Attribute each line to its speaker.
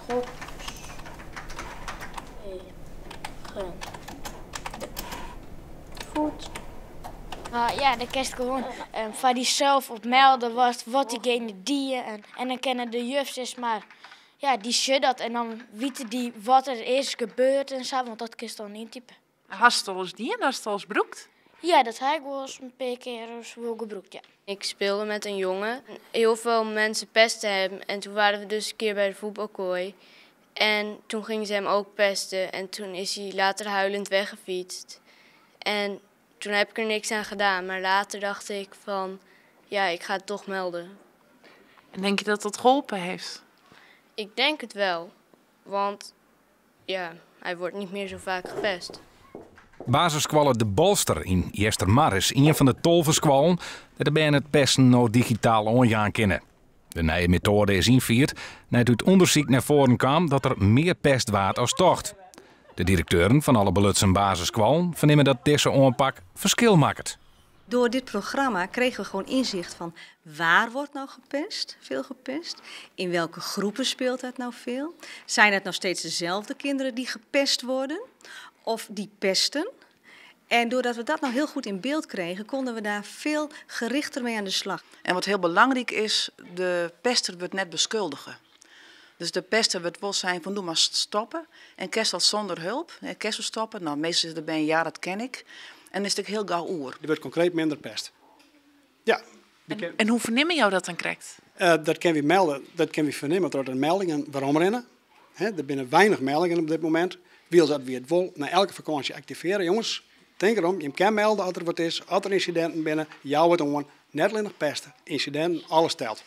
Speaker 1: Gods tegen de voet.
Speaker 2: Ja, dan kinst gewoan foar dysels op melde wat diegene die. En dan kinne de juf sis mar, ja, dy sjocht dat en dan witte dy wat der is gebeurd en sa, want dat kinst dan yntype.
Speaker 3: Hast it alris dien? Hast it alris brûkt?
Speaker 2: Ja, dat ha ik wolris in pear kear wol gebrûkt, ja.
Speaker 1: Ik speelde met een jongen. Heel veel mensen pesten hem. En toen waren we dus een keer bij de voetbalkooi. En toen gingen ze hem ook pesten. En toen is hij later huilend weggefietst. En toen heb ik er niks aan gedaan. Maar later dacht ik van, ja, ik ga het toch melden.
Speaker 3: En denk je dat dat geholpen heeft?
Speaker 1: Ik denk het wel. Want ja, hij wordt niet meer zo vaak gepest.
Speaker 4: Basisskoalle De Bolster yn Eastermar is ien fan de 12 skoallen dêr't de bern it pesten no digitaal oanjaan kinne. De nije metoade is ynfierd nei't út ûndersyk nei foaren kaam dat der mear pest waard as tocht. De direkteuren fan alle belutsen basisskoallen fernimme dat dizze oanpak ferskil makket.
Speaker 5: Door dit programma kregen we gewoon inzicht van waar wordt nou gepest, veel gepest, in welke groepen speelt dat nou veel. Zijn het nog steeds dezelfde kinderen die gepest worden of die pesten? En doordat we dat nou heel goed in beeld kregen, konden we daar veel gerichter mee aan de slag.
Speaker 6: En wat heel belangrijk is, de pester wordt net beschuldigen. Dus de pester wordt wel zijn van doe maar stoppen. En kerst dat zonder hulp. Hè, kerst stoppen, nou meestal is het bij een jaar, dat ken ik. En is het ook heel gauw oer.
Speaker 7: Er wordt concreet minder pest. Ja.
Speaker 3: En hoe vernemen jou dat dan krijgt?
Speaker 7: Dat kunnen we melden, dat kunnen we vernemen door de meldingen waarom rennen. Hè, er binnen weinig meldingen op dit moment. Wil dat we het wel na elke vakantie activeren. Jongens, denk erom, je kan melden als er wat is, als er incidenten binnen, jou het om. Net alleen nog pesten, incidenten, alles telt.